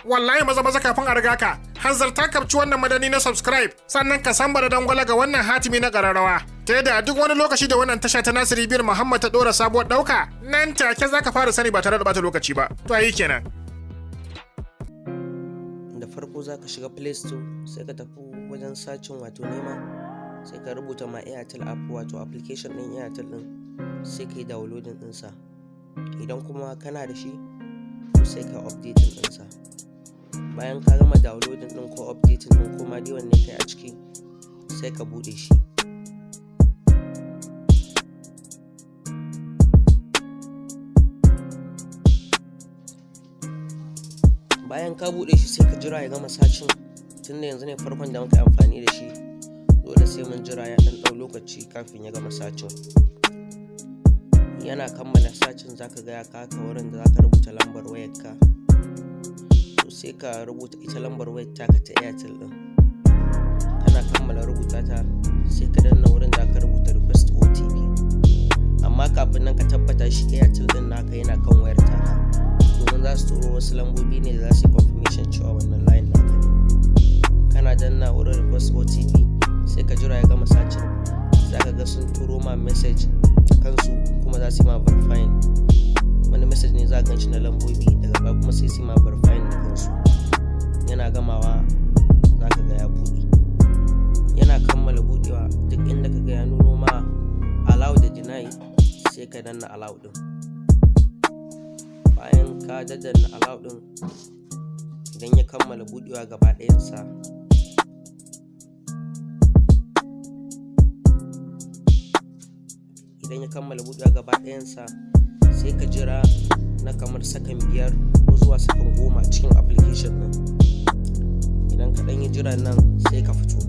Wallahi maza maza kafin a riga ka, hanzarta kabci wannan madani na subscribe, sannan ka samba da dangwala ga wannan hatimi na ƙararrawa. Ta yadda a duk wani lokaci da wannan tasha ta Nasiri Bir Muhammad ta ɗora sabuwar ɗauka, nan take za ka fara sani ba tare da bata lokaci ba. To ayi kenan. Da farko za ka shiga Play Store, sai ka tafi wajen searching, wato nema, sai ka rubuta ma Airtel app, wato application ɗin Airtel ɗin, sai ka yi downloading ɗinsa. Idan kuma kana da shi, to sai ka updating ɗinsa. Bayan ka gama downloading ɗin ko updating ɗin, ko ma dai wanne kai a ciki, sai ka buɗe shi. Bayan ka buɗe shi, sai ka jira ya gama searching. Tunda yanzu ne farkon da muka yi amfani da shi, dole sai mun jira ya ɗan ɗau lokaci kafin ya gama searching. Yana kammala searching, zaka ga ya kawo ka wurin da zaka rubuta lambar wayarka. To, sai ka rubuta ita lambar wayar taka ta Airtel ɗin. Kana kammala rubuta ta, sai ka danna wurin da aka rubuta "request OTP". Amma kafin nan, ka tabbata shi Airtel ɗin naka yana kan wayar taka, domin za su turo wasu lambobi ne da za su yi confirmation cewa wannan line naka ne. Kana danna wurin "request OTP", sai ka jira ya gama searching. Za ka ga sun turo ma message da kansu, kuma za su yi ma verifying. Wani message ne za ka ganshi na lambobi, daga baya kuma sai su yi ma verifying da kansu. Yana gamawa, za ka ga ya buɗe. Yana kammala buɗewa, duk inda ka ga ya nuno ma "allow" da "deny", sai ka danna "allow" ɗin. Bayan ka daddanna "allow" ɗin, idan ya kammala buɗewa gaba ɗayansa, idan ya kammala buɗewa gaba ɗayansa, sai ka jira na kamar sakan 5 ko zuwa sakan 10 cikin application ɗin. Idan ka ɗan yi jiran nan, sai ka fito.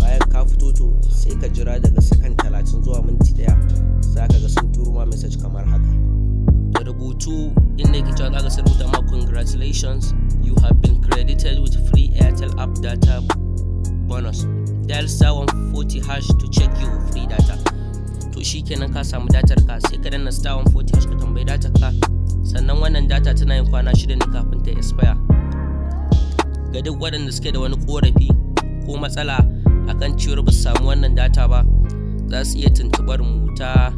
Bayan ka fito, to sai ka jira daga sakan 30 zuwa minti 1, za ka ga sun turo ma message kamar haka da rubutu inda yake cewa, za ka sun rubuta ma, "Congratulations, you have been credited with free Airtel app data bonus. Dial *140# to check your free data." To, shikenan, ka samu datar ka. Sai ka danna *140# ka tambayi datar ka. Sannan wannan data tana yin kwana 6 ne kafin ta expire. Ga duk waɗanda suke da wani korafi ko matsala akan cewar ba su samu wannan data ba, za su iya tuntubar mu ta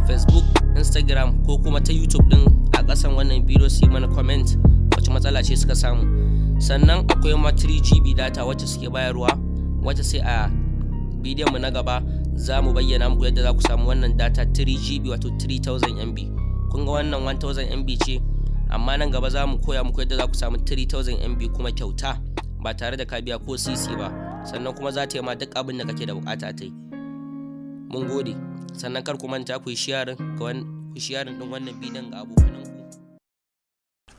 Facebook, Instagram ko kuma ta YouTube din a ƙasan wannan bidiyo, su yi mana comment wace matsala ce suka samu. Sannan akwai ma 3 GB data wacce suke bayarwa, wacce sai a bidiyon mu na gaba za mu bayyana muku yadda za ku samu wannan data 3 GB, wato 3000 MB. Kun ga wannan 1000 MB ce, amma nan gaba za mu koya muku yadda za ku samu 3000 MB kuma kyauta, ba tare da ka biya ko sisi ba. Sannan kuma za ta yi ma duk abin da kake da bukata ta yi. Mun gode. Sannan kar ku manta ku yi sharing ku sharing din wannan bidiyon ga abokananku.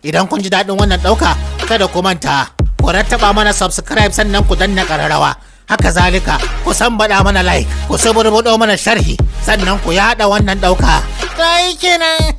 Idan kun ji daɗin wannan ɗauka, kada ku manta, ku rattaba mana subscribe, sannan ku danna ƙararrawa. Haka zalika, ku sambaɗa mana like, ku suburbuɗo mana sharhi, sannan ku yaɗa wannan ɗauka. Ta yi kenan.